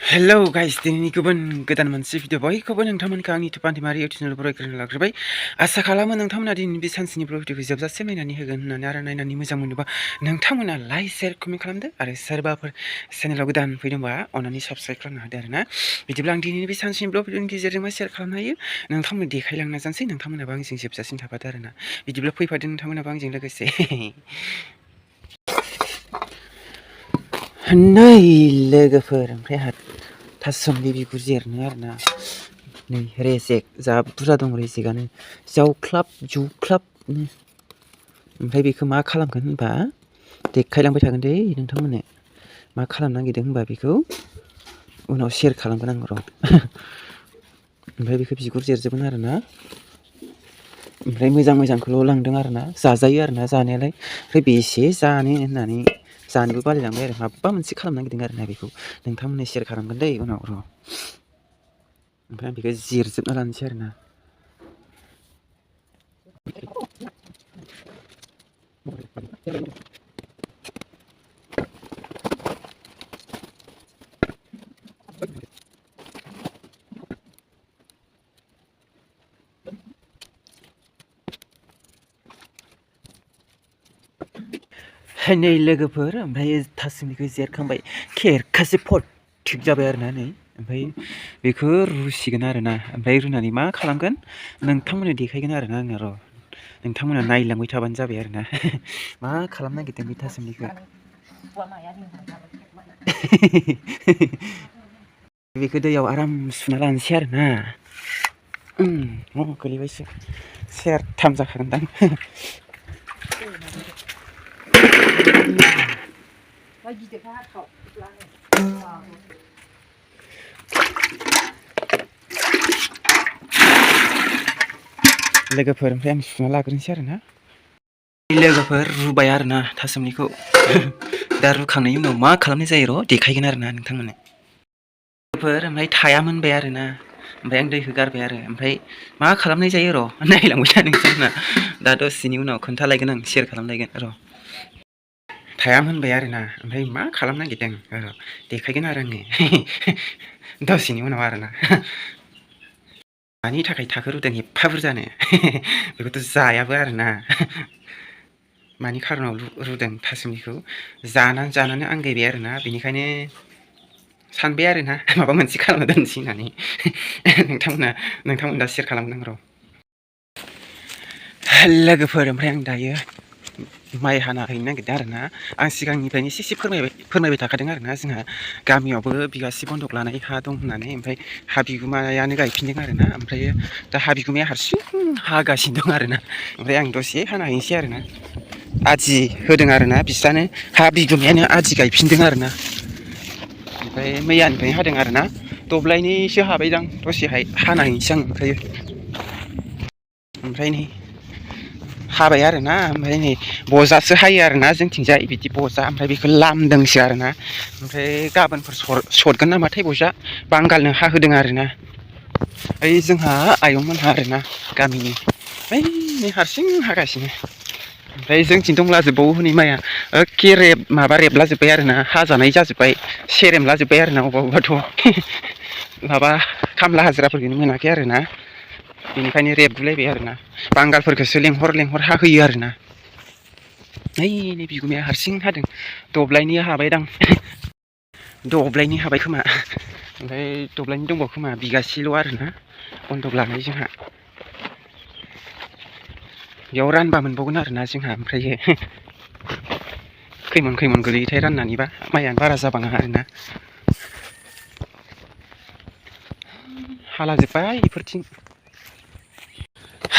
hello guys दिनैनि गोदान मोनसे भिडिअ बयखौबो नोंथांमोनखौ आंनि टुपान्टिमारि इउटुब चेनेल फरायग्रोनो लाग्रोबाय आसा खालामो नोंथांमोना दिनै बे सानसेनि भिडिअखौ जोबजासे नायनानै होगोन होननानै आरो नायनानै मोजां मोनोबा नोंथांमोना लाइक शेयार कमेन्ट खालामदो आरो सोरबाफोर चेनेलाव गोदान फैदोंबा अन्नानै साबस्क्राइब खालामनो हादो आरोना बिदिब्ला आं दिनैनि बे सानसेनि भिडिअनि गेजेरजों शेयार खालामनो हायो नोंथांमोन देखायलांनो जानोसै नोंथांमोनाबो आंजों जोबजासिम थाफादो आरोना बिदिब्ला फैफादो नोंथांमोनाबो आंजों लोगोसे नै लोगोफोर ओमफ्राय थासुमलि बिगुर जिरनो आरोना नै रेजेक जा बुरजा दं रेजेकआनो जावख्लाब जुख्लाब ओमफ्राय बेखौ मा खालामगोन होनबा देखायलांबाय थागोन दे नोंथांमोननो मा खालामनो नागिरदों होनबा बेखौ उनाव शेयार खालामगोन आं र' ओमफ्राय बेखौ बिगुर जिरजोबगोन आरोना ओमफ्राय मोजांखौल' लांदों आरोना जाजायो आरोना जानायालाय ओमफ्राय बेसे जानो होननानै जानोबो बालायलांबाय आरो माबा मोनसे खालामनो नागिरदों आरोना बेखौ नोंथांमोननो शेयार खालामगोन दै उनाव र' ओमफ्राय आं बेखौ जिरजोबना लानोसै आरोना नै लोगोफोर ओमफ्राय थासुमलिखौ जिरखांबाय खेरखासे थिग जाबाय आरोना नै ओमफ्राय बेखौ रुसिगोन आरोना ओमफ्राय रुनानै मा खालामगोन नोंथांमोननो देखायगोन आरोना आङो र' नोंथांमोना नायलांबाय थाबानो जाबाय आरोना मा खालामनो नागिरदों बे थासुमलिखौ बेखौ दैयाव आराम सुना लानोसै आरोना गोलैबायसो सेरथाम जाखागोनदां लोगोफोर ओमफ्राय आं सुना लाग्रोनोसै आरोना लोगोफोर रुबाय आरोना थासुमलिखौ दा रुखांनायनि उनाव मा खालामनाय जायो र' देखायगोन आरोना नोंथांमोननो लोगोफोर ओमफ्राय थाया मोनबाय आरोना ओमफ्राय आं दैखौ गारबाय आरो ओमफ्राय मा खालामनाय जायो र' नायलांबाय था नोंथांमोना दा दसेनि उनाव खोन्थालायगोन आं शेयार खालामलायगोन र' थाया मोनबाय आरोना ओमफ्राय मा खालामनो नागिरदों र' देखायगोन आरो आङो दसेनि उनाव आरोना मानि थाखाय थाखो रुदों एफा बुरजानो बेखौथ' जायाबो आरोना मानि खारनाव रुदों थासुमलिखौ जानानै आंगायबाय आरोना बेनिखायनो सानबाय आरोना माबा मोनसे खालामना दोनसै होननानै नोंथांमोना शेयार खालामदों र' लोगोफोर ओमफ्राय आं दायो माइ हाना हैनो नागिरदों आरोना आं सिगांनिफ्रायनो एसे फोरमायबाय थाखादों आरोना जोंहा गामियावबो बिगासे बन्दक लानाय हा दं होननानै ओमफ्राय हा बिगुमायानो गायफिनदों आरोना ओमफ्राय दा हा बिगुमाया हारसिं हागासिनो दं आरोना ओमफ्राय आं दसे हाना हैनोसै आरोना आदि होदों आरोना बिस्रानो हा बिगुमायानो आदि गायफिनदों आरोना ओमफ्राय मैयानिफ्रायनो हादों आरोना दब्लायनैसो हाबायदां दसेहाय हाना हैनोसै आं ओमफ्राय नै हाबाय आरोना ओमफ्राय नै बजासो हायो आरोना जोंथिंजाय बिदि बजा ओमफ्राय बेखौ लामदोंसो आरोना ओमफ्राय गाबोनफोर सरगोन नामाथाय बजा बांगालनो हाहोदों आरोना ओइ जोंहा आयंमोनहा आरोना गामिनि ओइ हारसिं हागासिनो ओमफ्राय जोंथिं दंलाजोबबावो हनै माइया एखे रेबलाजोब्बाय आरोना हाजानाय जाजोब्बाय सेरेमलाजोब्बाय आरोना अबावबाथ' माबा खामला हाजिराफोरखौनो मोनाखै आरोना बेनिखायनो रेबगुलायबाय आरोना बांगालफोरखौसो लेंहर हाहोयो आरोना ओइ नै बिगुमाया हारसिं हादों दब्लायनै हाबायदां दब्लायनै हाबाय खोमा ओमफ्राय दब्लायनै दंबावो खोमा बिगासेल' आरोना बन्दक लानाय जोंहा बेयाव रानबा मोनबावगोन आरोना जोंहा ओमफ्रायो खैमन गोलैयोथाय राननानैबा माइयानो बारा जाबाङा आरोना हालाजोब्बाय बेफोरथिं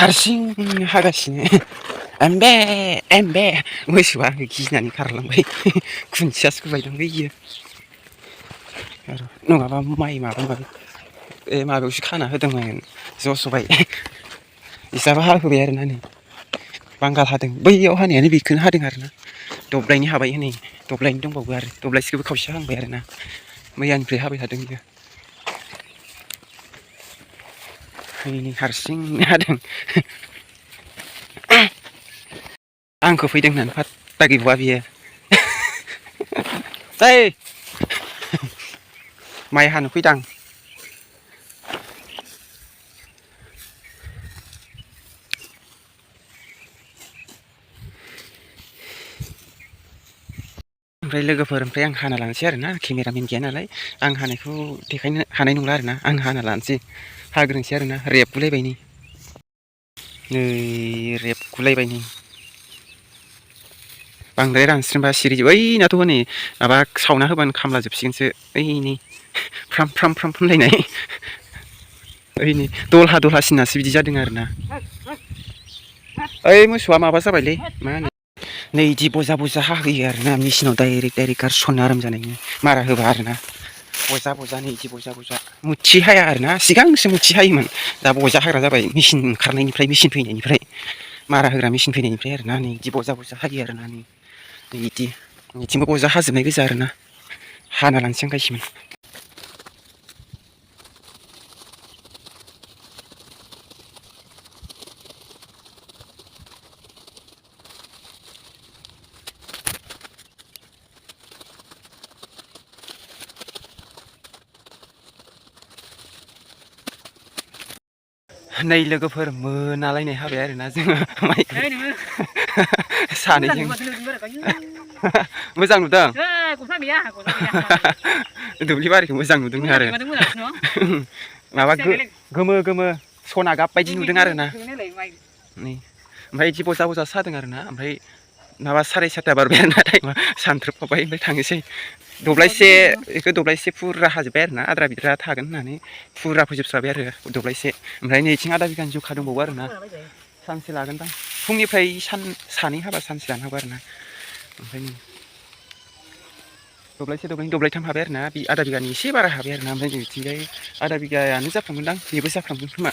हारसिं हागासिनो एमबे मोसौआ गिनानै खारलांबाय खुन्थियासो बायदों बैयो नङाबा माइ माबायावसो खाना होदोंमोन जस'बाय इसाबो हाहोबाय आरोना नै बांगाल हादों बैयाव हानायानो बेखौनो हादों आरोना दब्लायनै हाबाय हनै दब्लायनै दंबावो आरो दब्लायसेखौबो खावसे हांबाय आरोना मैयानिफ्राय हाबाय थादों बियो नै हारसिं हादों आंखौ फैदों होननानै फात्ता गैबावा बियो माइ हानो फैदां ओमफ्राय लोगोफोर ओमफ्राय आं हाना लानोसै आरोना केमेरामेन गैया नालाय आं हानायखौ देखायनो हानाय नंला आरोना आं हाना लानोसै हाग्रोनोसै आरोना रेबगुलायबाय नै रेबगुलायबाय नै बांद्राय रानस्रेमबा सिरिजोबो ओइनाथ' हनै माबा सावना होबानो खामला जोबसिगोनसो ओइनि फ्राम फ्राम फ्राम होनलायनाय ओइनि दलहा दलहासिनासो बिदि जादों आरोना ओइ मोसौआ माबा जाबायलै मा होनो नै इदि बजा बजा हाहोयो आरोना मेचिनाव डाइरेक्ट गारसननो आराम जानायनि मारा होबा आरोना बजा बजा नै इदि बजा बजा मुथि हाया आरोना सिगांसो मुथि हायोमोन दा बजा हाग्रा जाबाय मेचिन ओंखारनायनिफ्राय मेचिन फैनायनिफ्राय मारा होग्रा मेचिन फैनायनिफ्राय आरोना नै इदि बजा बजा हायो आरोना नै इदि बिथिंबो बजा हाजोबनाय गोजा आरोना हाना लानोसै आं गायसिमोन नै लोगोफोर मोनालायनाय हाबाय आरोना जोङो माइखौ सानैजों मोजां नुदों दुब्लि बारिखौ मोजां नुदों आरो माबा गोमो गोमो सना गाब बायदि नुदों आरोना नै ओमफ्राय इदि बजा बजा सादों आरोना ओमफ्राय माबा 7:30 बारबाय आरोना टाइमा सानथ्रोबफाबाय ओमफ्राय थांनोसै दब्लायसे दब्लायसे फुरा हाजोब्बाय आरोना आद्रा बिद्रा थागोन होननानै फुरा फोजोबस्राबाय आरो दब्लायसे ओमफ्राय नैथिं आधा बिगानि जखा दंबावो आरोना सानसे लागोनदां फुंनिफ्राय सानै हाबा सानसे लानो हागौ आरोना ओमफ्राय दब्लायसे दब्लायथाम हाबाय आरोना बे आधा बिगानि एसे बारा हाबाय आरोना ओमफ्राय नैथिंजाय आधा बिगायानो जाफ्रामगोनदां बेबो जाफ्रामगोन खोमा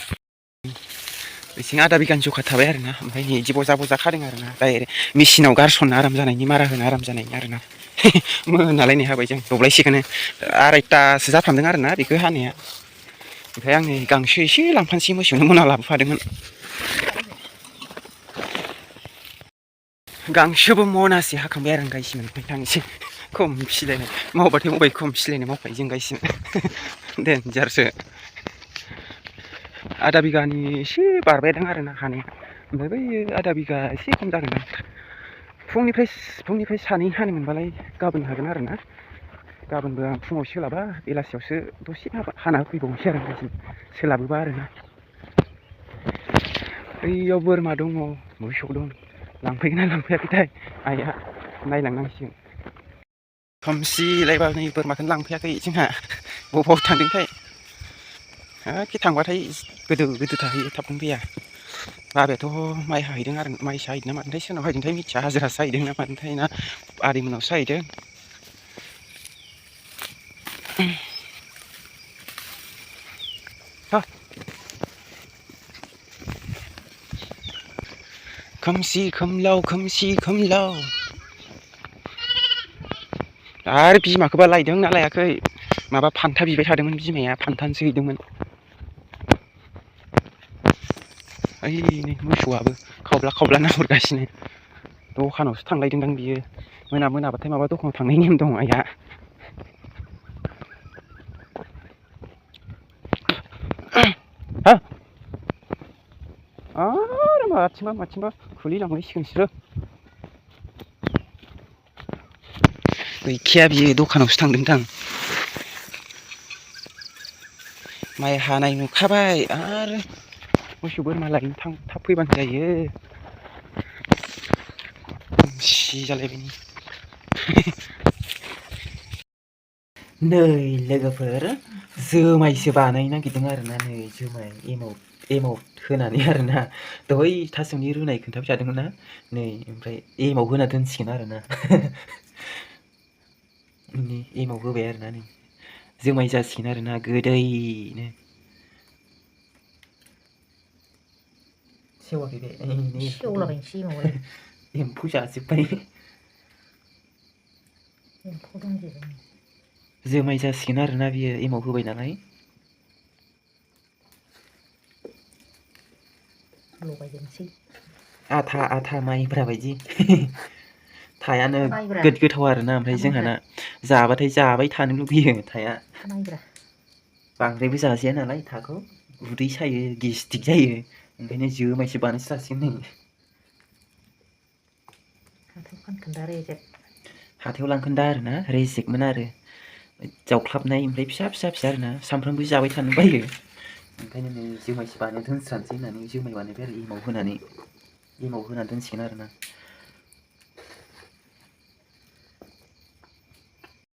बिथिं आधा बिगानि जखा थाबाय आरोना ओमफ्राय नै इदि बजा बजा खादों आरोना डाइरेक्ट मेचिनाव गारसननो आराम जानायनि मारा होनो आराम जानायनि आरोना मोनालायनाय हाबाय जों दब्लायसेखौनो 2:30सो जाफ्रामदों आरोना बेखौ हानाया ओमफ्राय आं नै गांसो एसे लांफानोसै मोसौनो मोना लाबोफादोंमोन गांसोबो मनासे हाखांबाय आरो आं गायसिमोन ओमफ्राय थांनोसै खम फिलायनाय मावबाथाय मावबाय खम फिलायनाय मावखायो जों गायसिम देनजारसो आधा बिगानि एसे बारबायदां आरोना हानाया ओमफ्राय बै आधा बिगा एसे खम जागोनदां फुंनिफ्राय सानै हानो मोनबालाय गाबोन हागोन आरोना गाबोनबो आं फुङाव सोलाबा बेलासियावसो दसे हाना होफैबावनोसै आरो गायसिम सोलाबोबा आरोना बैयाव बोरमा दङ मोसौ दं लांफैगोन ना लांफैयाखैथाय आइया नायलांनांसिगोन खोमसिलायबा नै बोरमाखौनो लांफैयाखै जोंहा बबाव थांदोंथाय एखे थांबाथाय गोदो थाहैयो थाबखौनो फैया बाबायाथ' माइ हाहैदों आरो माइसो हाहैदों ना मादोंथाय सोरनाव हाहैदोंथाय मिथिया हाजिरासो हाहैदों ना मादोंथाय ना आदैमोननावसो हाहैदों खोमसि खोमलाव आरो बिमाखौबा लायदों ना लायाखै माबा फान्था बिबाय थादोंमोन बिमाया फान्थासो हैदोंमोन ओइ नै मोसौआबो खावब्ला नाहरगासिनो दखानावसो थांलायदोंदां बियो मोनाबाथाय माबा दखानाव थांनाय नेम दं आइया आरो माथिंबा खुलिलांलायसिगोन बिसोरो गैखाया बियो दखानावसो थांदोंदां माइ हानाय नुखाबाय आरो मोसौ बोरमा लायनो थाब फैबानो जायो खोमसि जालायबाय नै लोगोफोर जोमायसो बानायनो नागिरदों आरोना नै जोमाय एमाव होनानै आरोना दहाय थास'नि रुनाय खोन्थाबाय थादोंमोन ना नै ओमफ्राय एमाव होना दोनसिगोन आरोना एमाव होबाय आरोना नै जोमाय जासिगोन आरोना गोदैनो सेवाखै बे सेवलाबायनोसै एमावालाय एम्फौ जाजोब्बाय एम्फौ दंजोबो जोमाय जासिगोन आरोना बियो एमाव होबाय नालाय लगायजोबनोसै आथा माइब्रा बायदि थायानो गोथाव आरोना ओमफ्राय जोंहाना जाबाथाय जाबाय थानो लुगैयो थाया बांद्रायबो जाजाया नालाय थाखौ उदै सायो गेस्टिक जायो ओंखायनो जोमायसो बानायसो जासिगोन नै हाथायाव लांखोन्दा आरोना रेजेकमोन आरो जावख्लाबनाय ओमफ्राय फिसा आरोना सामफ्रामबो जाबाय थानो बायो ओंखायनो नै जुमायसो बानायना दोनस्रानोसै होननानै जुमाय बानायबाय आरो एमाव होनानै दोनसिगोन आरोना